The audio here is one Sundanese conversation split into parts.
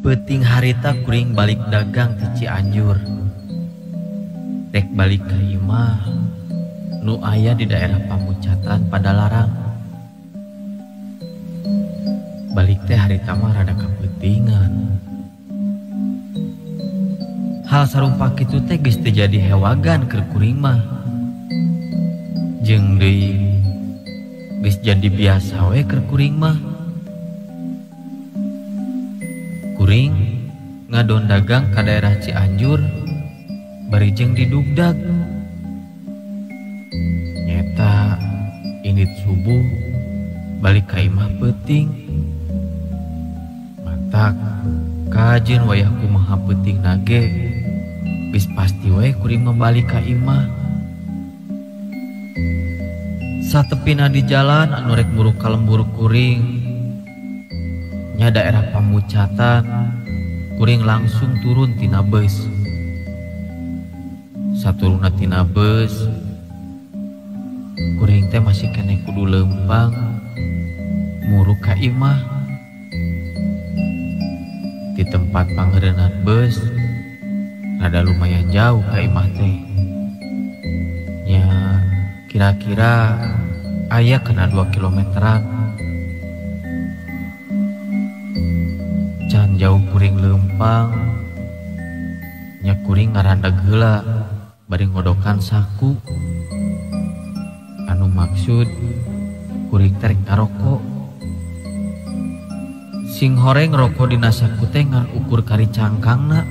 Peuting harita kuring balik dagang ti Cianjur. Rek balik ka imah nu aya di daerah Pamucatan Padalarang. Balik teh harita mah rada kapeutingan. Hal sarupa kitu teh geus teu jadi hewagan keur kuring mah. Jeung deui geus jadi biasa we keur kuring mah. Kuring ngadon dagang ka daerah Cianjur bari jeung didugdag. Nyeta indit subuh balik ka imah peuting. Matak kajeun wayah kumaha peuting nage geus pasti we kuring mah balik ka imah. Satepina di jalan anu rek muruk ka lembur kuring nya daerah Pamucatan, kuring langsung turun tina beus. Saturunna tina beus, kuring teh masih keneh kudu leumpang muruk ka imah. Di tempat pangreunan beus rada lumayan jauh ka imah teh. Nya kira-kira aya kana 2 kilometeran. Can jauh kuring leumpang, nya kuring ngarandag heula bari ngodokan saku. Anu maksud kuring teh rek ngaroko. Sing horeng roko dina saku teh ngan ukur kari cangkangna.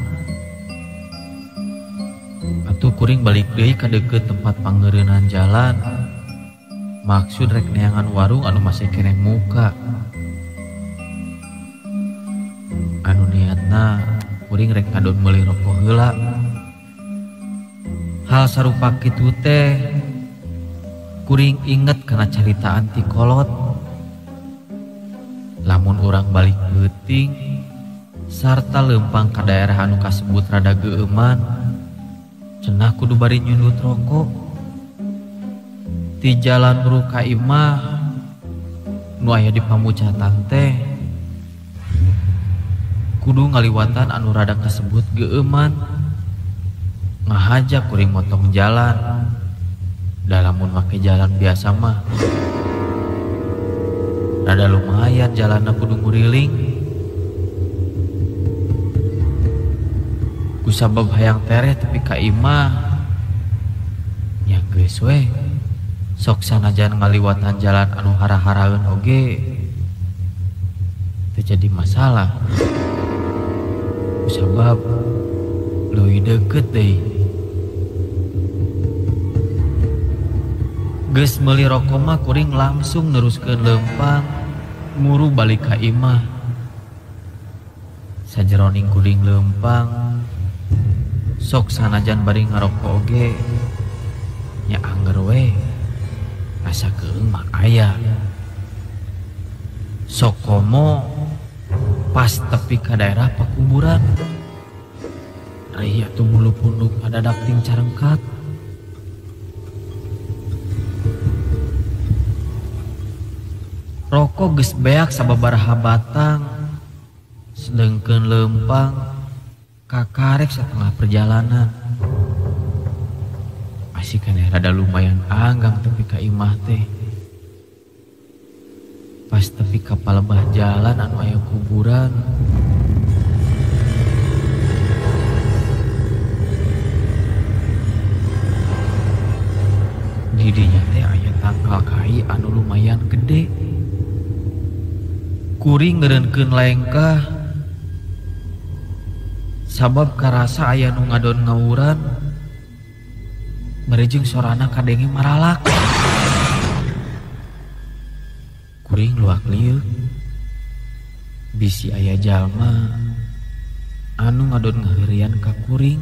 Atuh kuring balik deui ka deukeut tempat pangreunan jalan. Maksud rek neangan warung anu masih keneh muka. Anu niatna kuring rek ngadon meuli roko heula. Hal sarupa kitu teh kuring inget kana caritaan ti kolot. Lamun urang balik peuting sarta leumpang ka daerah anu kasebut rada geueuman, cenah kudu bari nyundut roko. Ti jalan muruk ka imah nu aya di Pamucatan teh kudu ngaliwatan anu rada kasebut geueuman. Ngahaja kuring motong jalan. Da lamun make jalan biasa mah rada lumayan jalanna kudu nguriling. Kusabab hayang tereh tepi ka imah nya geus we. Sok sanajan ngaliwatan jalan anu hara-haraeun oge teu jadi masalah. Kusabab leuwih deukeut deui. Geus meuli roko mah kuring langsung neruskeun leumpang muru balik ka imah. Sajeroning kuring leumpang sok sanajan bari ngaroko oge nya angger we asa keung mah aya. Sok komo pas tepi ka daerah pakuburan. Reuh atuh bulu punduk ngadadak ting carengkat. Rokok geus beak sababaraha batang, sedengkeun leumpang kakarek setengah perjalanan. Masih keneh rada lumayan anggang tepi ka imah teh. Pas tepi ka palebah jalan anu aya kuburan, di dinya teh aya tangkal kai anu lumayan gede. Kuring ngeureunkeun lengkah sabab karasa aya nu ngadon ngawuran bari jeung sorana kadenge maralak. Kuring luak liuk bisi aya jalma anu ngadon ngaheureuyan ka kuring.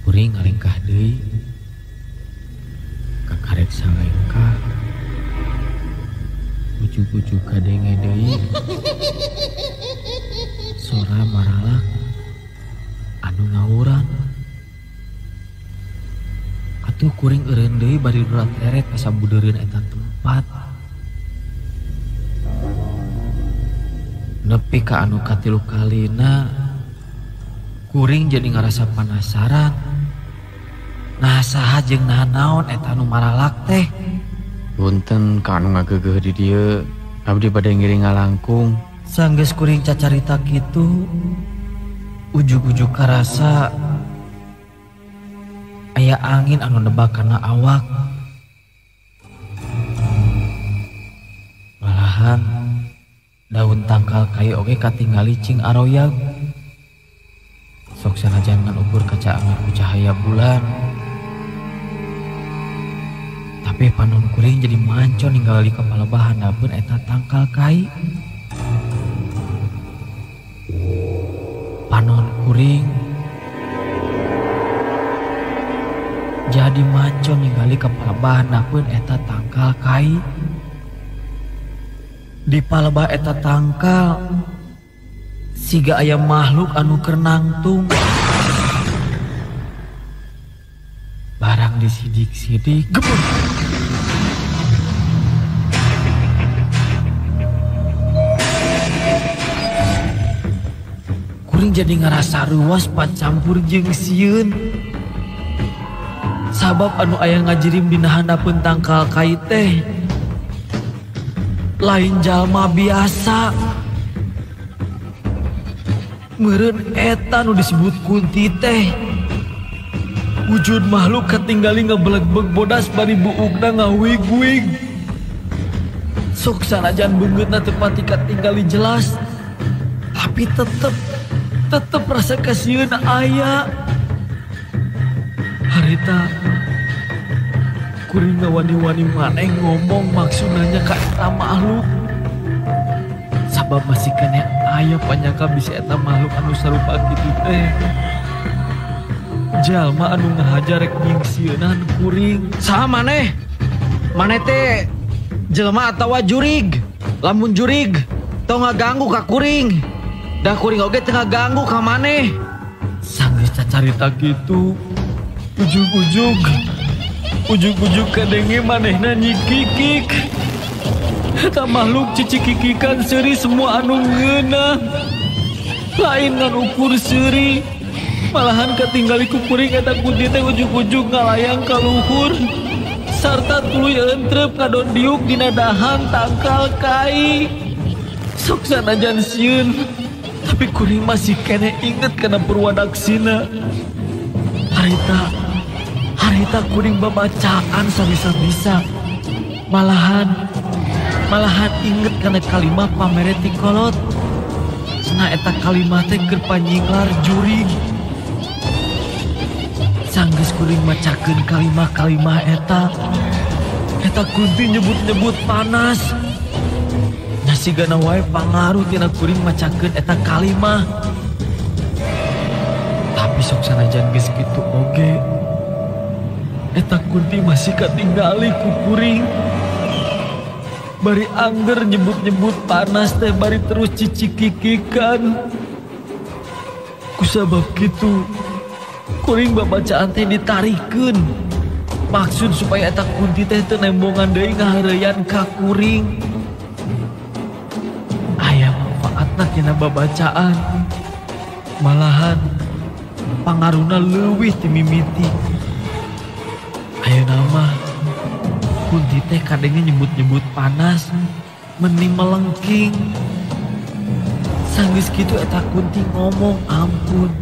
Kuring ngalengkah deui kakarek salengkah ujug-ujug kadenge deui sora maralak anu ngawuran. Atuh kuring eureun deui bari urat eret ka sabudeureun eta tempat. Nepi ka anu katilu kalina kuring jadi ngarasa penasaran. Nah saha jeung nah naon eta anu maralak teh. Punten ka anu ngageugeuh di dieu, abdi bade ngiring ngalangkung. Sanggeus kuring cacarita kitu, ujug-ujug karasa aya angin anu nebak kana awak. Malahan daun tangkal kai oge katingali cing aroyag. Sok sanajan ngan ukur kacaangan ku cahaya bulan. Tapi panon kuring jadi manco ninggali kepala bahan handapeun eta tangkal kai. Panon kuring jadi manco ninggali kepala bahan handapeun eta tangkal kai. Di palebah eta tangkal siga aya makhluk anu keur nangtung. Barang disidik-sidik gebur. Kuring jadi ngarasa ruas pacampur jeung sieun. Sabab anu aya ngajirim dina handapeun tangkal kai teh lain jalma biasa. Meureun eta nu disebut kunti teh. Wujud makhluk katinggali ngebelegbeg bodas bari buukna ngawig-wig. Sok sanajan beungeutna teu pati katinggali jelas, tapi tetep rasa kasieun aya. Harita kuring ngawani-wani maneh ngomong maksudna ka eta makhluk. Sabab masih keneh aya panyangka bisi eta makhluk anu sarupa kitu teh. Jalma anu ngahajar rek nyingsieunan kuring. Saha maneh? Maneh teh jelema atawa jurig? Lamun jurig tong ngaganggu ka kuring. Da kuring oge teu ngaganggu ka maneh. Sanggeus cacarita kitu, ujug-ujug kadenge manehna nyikikik. Eta makhluk cicikikikan seuri semua anu ngeunah. Lain ngan ukur seuri. Malahan katinggali ku kuring eta kunti teh ujug-ujug ngalayang ka luhur sarta tuluy entrep ngadon diuk dina dahan tangkal kai. Sok sanajan sieun, tapi kuring masih keneh inget kana purwadaksina. Harita kuring babacaan sabisa-bisa. Malahan inget kana kalimah pamere ti kolot. Cenah eta kalimah teh keur panyinglar jurig. Sanggeus kuring macakeun kalimah-kalimah eta. Eta kunti nyebut-nyebut panas. Nasigana wae pangaruh tina kuring macakeun eta kalimah. Tapi sok sanajan geus kitu oge, eta kunti masih katinggali ku kuring. Bari angger nyebut-nyebut panas teh bari terus cicikikikan. Kusabab kitu kuring babacaan teh ditarikeun. Maksud supaya eta kunti teh teu nembongan deui ngahareuyan ka kuring. Aya manfaatna tina babacaan. Malahan pangaruhna leuwih ti mimiti. Ayeuna mah kunti teh kadenge nyebut-nyebut panas meni melengking. Sanggeus kitu eta kunti ngomong ampun.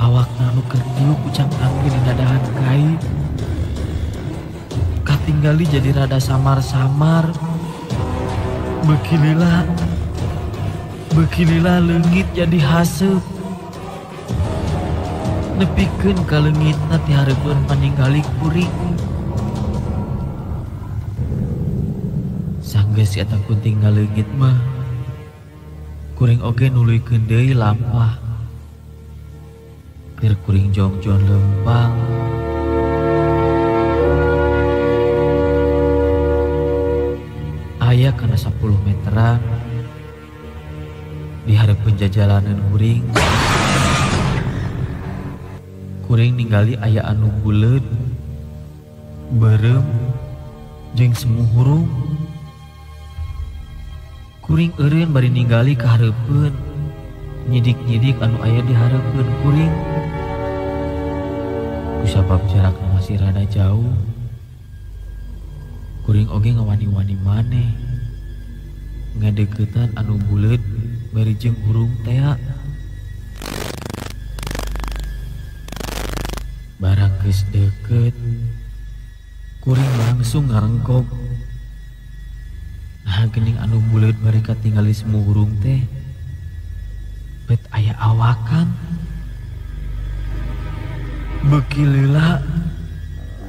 Awakna nu keur tiup ucang angin dina dahan kai. Katinggali jadi rada samar-samar. Beuki lila leungit jadi haseup. Nepikeun ka leungitna ti hareupeun paninggali kuring. Sanggeus eta kunti ngaleungit mah, kuring oge nuluykeun deui lampah. Keur kuring jongjon lempang. Aya kana 10 meteran di hareupeun jajalanan kuring. Kuring ningali aya anu buleud, beureum, jeung semu hurung. Kuring eureun bari ningali ka hareupeun, nyidik-nyidik anu aya di hareupeun kuring. Kusabab jarakna masih rada jauh, kuring oge ngawani-wani maneh ngadeukeutan anu buleud bari jeung hurung tea. Barang geus deukeut, kuring langsung ngarengkok. Nah geuning anu buleud bari katingali semu hurung teh bet aya awakan. Beuki lila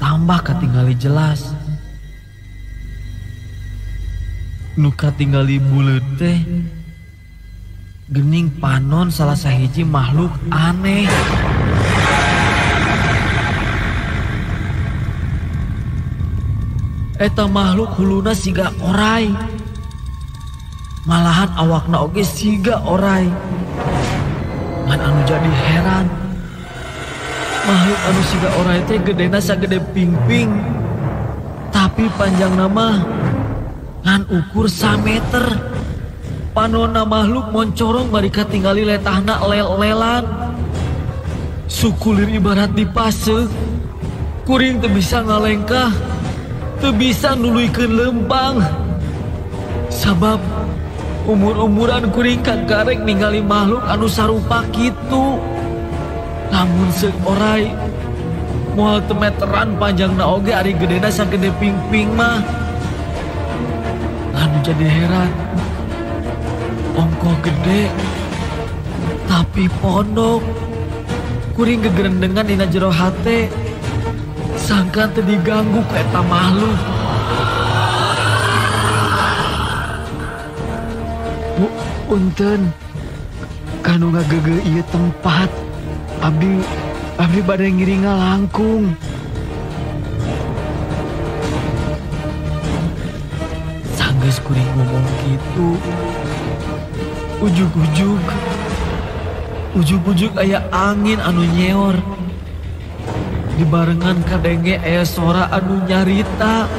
tambah katingali jelas. Nu katingali buleud teh geuning panon salah sahiji makhluk aneh. Eta makhluk huluna siga orai, malahan awakna oge siga orai. Ngan anu jadi heran, makhluk anu siga orai teh gedena sagede pingping, tapi panjangna mah ngan ukur sameter. Panonna makhluk moncorong bari katingali letahna lel-lelan. Sukulir ibarat dipase, kuring teu bisa ngalengkah, teu bisa nuluykeun leumpang. Sabab umur-umuran kuring kagarek ningali makhluk anu sarupa kitu. Lamun seuk orai moal teu meteran panjangna oge ari gedena sagede pingping mah. Anu jadi heran, ongkoh gede tapi pondok. Kuring gegerendengan dina jero hate, sangka teu diganggu ku eta makhluk. Bu, punten kanu ngagegeu ieu tempat. Abdi bade ngiring ngalangkung. Sanggeus kuring ngomong kitu, ujug-ujug aya angin anu nyeor. Dibarengan kadenge aya sora anu nyarita.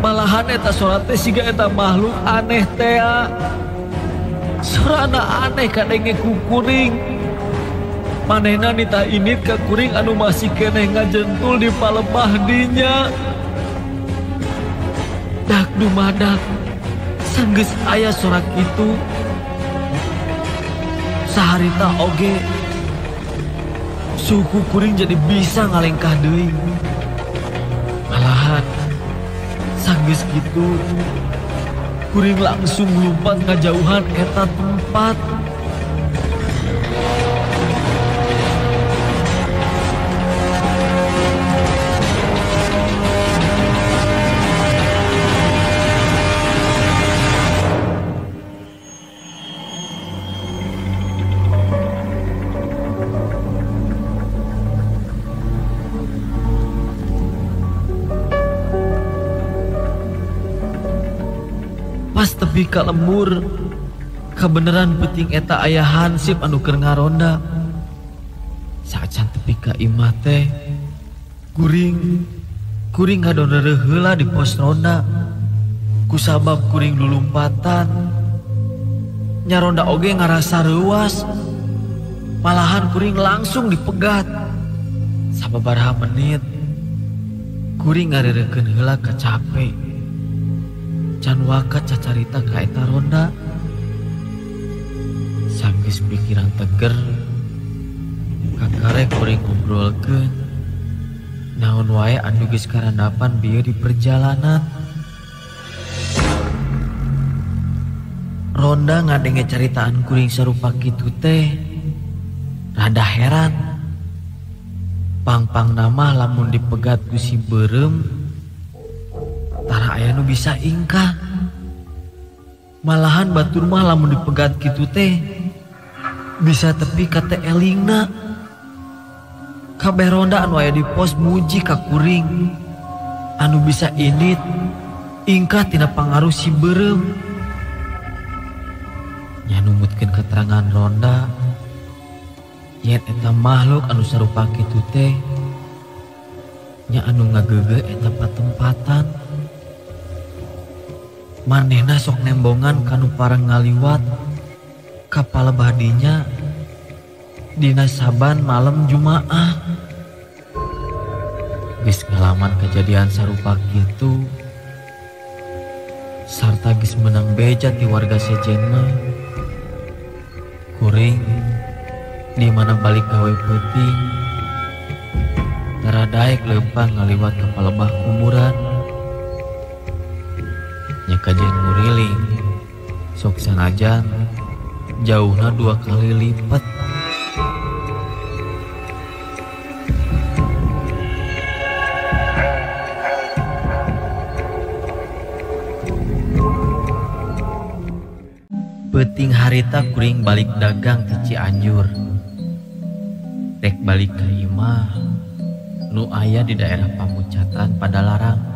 Malahan eta sora teh siga eta makhluk aneh tea. Sorana aneh kadenge ku kuring. Manehna nitah init ka kuring anu masih keneh ngajentul di palembah dinya. Dak dumadak sanggeus aya sora kitu. Saharita oge suku kuring jadi bisa ngalengkah deui. Malahan sanggeus kitu kuring langsung lumpat ngajauhan eta tempat. Pas tepi ka lembur, kabeneran peuting eta aya hansip anu keur ngaronda. Saacan tepi ka imah teh, kuring ngadondeureuh heula di pos ronda. Kusabab kuring lulumpatan, nyaronda oge ngarasa reuas. Malahan kuring langsung dipegat. Sababaraha menit, kuring ngareurekeun heula kacape. Can waka cacarita ka eta ronda. Sanggeus pikiran teger, kakare kuring ngobrolkeun naon wae anu geus karandapan bieu di perjalanan. Ronda ngadenge caritaan kuring sarupa kitu teh rada heran. Pang-pang nama lamun dipegat ku si beureum tara aya nu bisa ingkah. Malahan batur mah lamun dipegat kitu teh bisa tepi ka teh elingna. Kabeh ronda anu aya di pos muji ka kuring anu bisa init ingkah tina pangaruh si beureum. Nya numutkeun keterangan ronda yen eta makhluk anu sarupa kitu teh nya anu ngageugeuh eta patempatan. Manehna sok nembongan kanu parang ngaliwat ka palebah dinya dina saban malam Jumaah. Geus ngalaman kejadian sarupa kitu sarta geus meunang beja ti warga sejen mah. Kuring di mana balik gawe peuting tara daek leumpang ngaliwat ka palebah kuburan. Nya kajeun nguriling sok sanajan jauhna 2 kali lipat. Peuting harita kuring balik dagang ti Cianjur. Rek balik ka imah nu aya di daerah Pamucatan Padalarang.